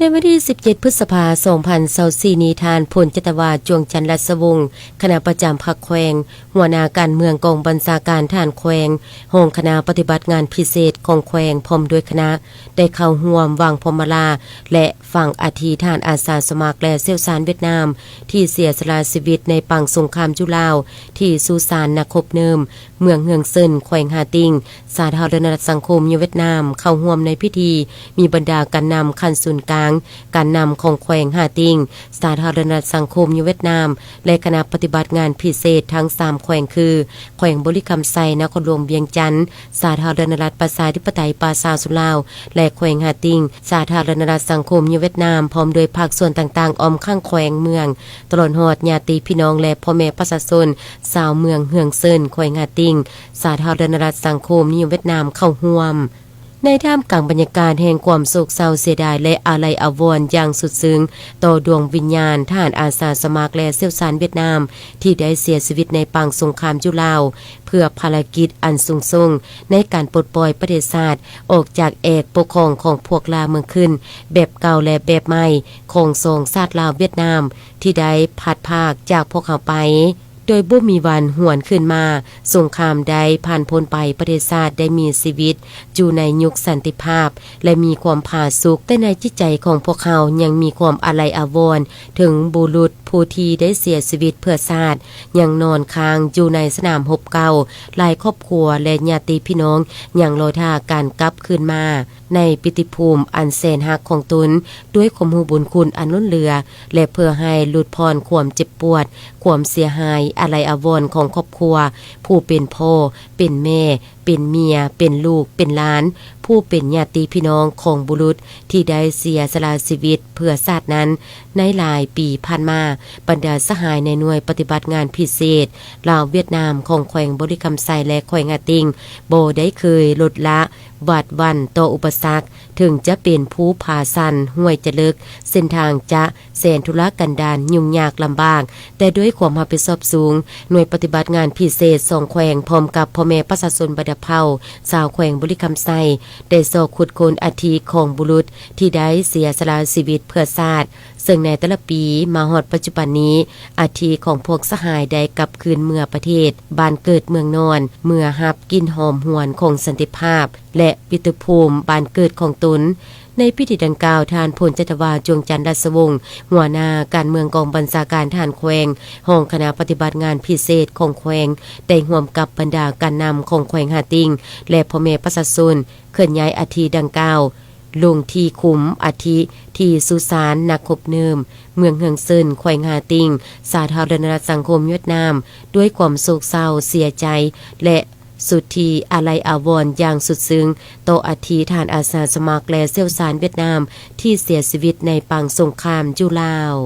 ໃນວັນທີສິບເຈັດ ພຶດສະພາ ສອງພັນຊາວສີ່ນີ້, ທ່ານ ພົນຈັດຕະວາ ຈວງຈັນ ລັດສະວົງ ຄະນະປະຈຳພັກແຂວງ, ຫົວໜ້າການເມືອງກອງບັນຊາການທະຫານແຂວງ, ຮອງຄະນະປະຕິບັດງານພິເສດຂອງແຂວງ ພ້ອມດ້ວຍຄະນະ ໄດ້ເຂົ້າຮ່ວມວາງພວງມາລາ ແລະ ຝັງອັດຖິທ່ານອາສາສະໝັກ ແລະ ຊ່ຽວຊານຫວຽດນາມ ທີ່ເສຍສະຫຼະຊີວິດໃນປາງສົງຄາມຢູ່ລາວ ທີ່ສຸສານນັກຮົບເນີມ ເມືອງເຮືອງເຊີນ ແຂວງຫາຕິງ, ສາທາລະນະລັດສັງຄົມນິຍົມຫວຽດນາມ. ເຂົ້າຮ່ວມໃນພິທີ ມີບັນດາການນຳຂັ້ນສູນກາງ, ການນຳຂອງແຂວງຫາຕິງ, ສາທາລະນະລັດສັງຄົມນິຍົມຫວຽດນາມ ແລະ ຄະນະປະຕິບັດງານພິເສດທັງສາມແຂວງຄື ແຂວງບໍລິຄຳໄຊ, ນະຄອນຫຼວງວຽງຈັນ, ສາທາລະນະລັດປະຊາທິປະໄຕປະຊາຊົນລາວ ແລະ ແຂວງຫາຕິງ, ສາທາລະນະລັດສັງຄົມນິຍົມຫວຽດນາມ, ພ້ອມດ້ວຍພາກສ່ວນຕ່າງໆ ອ້ອມຂ້າງແຂວງເມືອງ, ຕະຫຼອດຮອດຍາດຕິພີ່ນ້ອງ ແລະ ພໍ່ແມ່ປະຊາຊົນຊາວເມືອງເຮືອງເຊີນ ແຂວງຫາຕິງ, ສາທາລະນະລັດສັງຄົມນິຍົມຫວຽດນາມ ເຂົ້າຮ່ວມ. ໃນທ່າມກາງບັນຍາກາດແຫ່ງຄວາມໂສກເສົ້າເສຍດາຍ ແລະ ອາໄລອາວອນຢ່າງສຸດຊຶ້ງຕໍ່ດວງວິນຍານທະຫານອາສາສະໝັກ ແລະ ຊ່ຽວຊານຫວຽດນາມ ທີ່ໄດ້ເສຍຊີວິດໃນປາງສົງຄາມຢູ່ລາວ ເພື່ອພາລະກິດອັນສູງສົ່ງໃນການປົດປ່ອຍປະເທດຊາດອອກຈາກແອກປົກຄອງຂອງພວກລ່າເມືອງຂຶ້ນແບບເກົ່າ ແລະ ແບບໃໝ່ຂອງສອງຊາດລາວຫວຽດນາມ ທີ່ໄດ້ພັດພາກຈາກພວກເຮົາໄປ ໂດຍບໍ່ມີວັນຫວນຄືນມາ. ສົງຄາມໄດ້ຜ່ານພົ້ນໄປ, ປະເທດຊາດໄດ້ມີຊີວິດຢູ່ໃນຍຸກສັນຕິພາບ ແລະ ມີຄວາມຜາສຸກ, ແຕ່ໃນຈິດໃຈຂອງພວກເຮົາຍັງມີຄວາມອາໄລອາວອນເຖິງບຸລຸດຜູ້ທີ່ໄດ້ເສຍຊີວິດເພື່ອຊາດ ຍັງນອນຄ້າງຢູ່ໃນສະໜາມຮົບເກົ່າ. ຫຼາຍຄອບຄົວ ແລະ ຍາດຕິພີ່ນ້ອງຍັງລໍຖ້າການກັບຄືນມາ ໃນປີຕິພູມອັນແສນຮັກຂອງຕົນ ດ້ວຍຄວາມຮູ້ບຸນຄຸນອັນລົ້ນເຫຼືອ ແລະ ເພື່ອໃຫ້ຫຼຸດຜ່ອນຄວາມເຈັບປວດ, ຄວາມເສຍຫາຍອາໄລອາວອນຂອງຄອບຄົວ, ຜູ້ເປັນພໍ່, ເປັນແມ່, ເປັນເມຍ, ເປັນລູກ, ເປັນຫຼານ, ຜູ້ເປັນຍາດຕິພີ່ນ້ອງຂອງບຸລຸດທີ່ໄດ້ເສຍສະຫຼະຊີວິດເພື່ອຊາດນັ້ນ. ໃນຫຼາຍປີຜ່ານມາ, ບັນດາສະຫາຍໃນໜ່ວຍປະຕິບັດງານພິເສດລາວຫວຽດນາມຂອງແຂວງບໍລິຄຳໄຊ ແລະ ແຂວງຫາຕິງ ບໍ່ໄດ້ເຄີຍລົດລະ ຫວາດຫວັ່ນຕໍ່ອຸປະສັກ, ເຖິງຈະເປັນພູຜາຊັນ, ຫ້ວຍຈະເລິກ, ເສັ້ນທາງຈະແສນທຸລະກັນດານ, ຫຍຸ້ງຍາກລຳບາກ, ແຕ່ດ້ວຍຄວາມຮັບຜິດຊອບສູງ, ໜ່ວຍປະຕິບັດງານພິເສດສອງແຂວງ ພ້ອມກັບພໍ່ແມ່ປະຊາຊົນບັນດາເຜົ່າຊາວແຂວງບໍລິຄຳໄຊ ໄດ້ຊອກຂຸດຄົ້ນອັດຖິຂອງບຸລຸດທີ່ໄດ້ເສຍສະຫຼະຊີວິດເພື່ອຊາດ, ເຊິ່ງໃນແຕ່ລະປີມາຮອດປັດຈຸບັນນີ້, ອັດຖິຂອງພວກສະຫາຍໄດ້ກັບຄືນເມືອປະເທດ ບ້ານເກີດເມືອງນອນ ເມື່ອຮັບກິ່ນຫອມຫວນຂອງສັນຕິພາບ ແລະ ປີຕິພູມບ້ານເກີດຂອງຕົນ. ໃນພິທີດັ່ງກ່າວ, ທ່ານ ພົນຈັດຕະວາ ຈວງຈັນ ລັດສະວົງ ຫົວໜ້າການເມືອງກອງບັນຊາການທະຫານແຂວງ, ຮອງຄະນະປະຕິບັດງານພິເສດຂອງແຂວງ ໄດ້ຮ່ວມກັບບັນດາການນຳຂອງແຂວງຫາຕິງ ແລະ ພໍ່ແມ່ປະຊາຊົນ ເຄື່ອນຍ້າຍອັດຖິດັ່ງກ່າວ ລົງທີ່ຂຸມອັດຖິທີ່ສຸສານນັກຮົບເນີມ ເມືອງເຮືອງເຊີນ ແຂວງຫາຕິງ, ສາທາລະນະລັດສັງຄົມຫວຽດນາມ ດ້ວຍຄວາມໂສກເສົ້າເສຍໃຈ ແລະ ສຸດທີ່ອາໄລອາວອນຢ່າງສຸດຊຶ້ງຕໍ່ອັດຖິທະຫານອາສາສະໝັກ ແລະ ຊ່ຽວຊານຫວຽດນາມ ທີ່ເສຍຊີວິດໃນປາງສົງຄາມຢູ່ລາວ.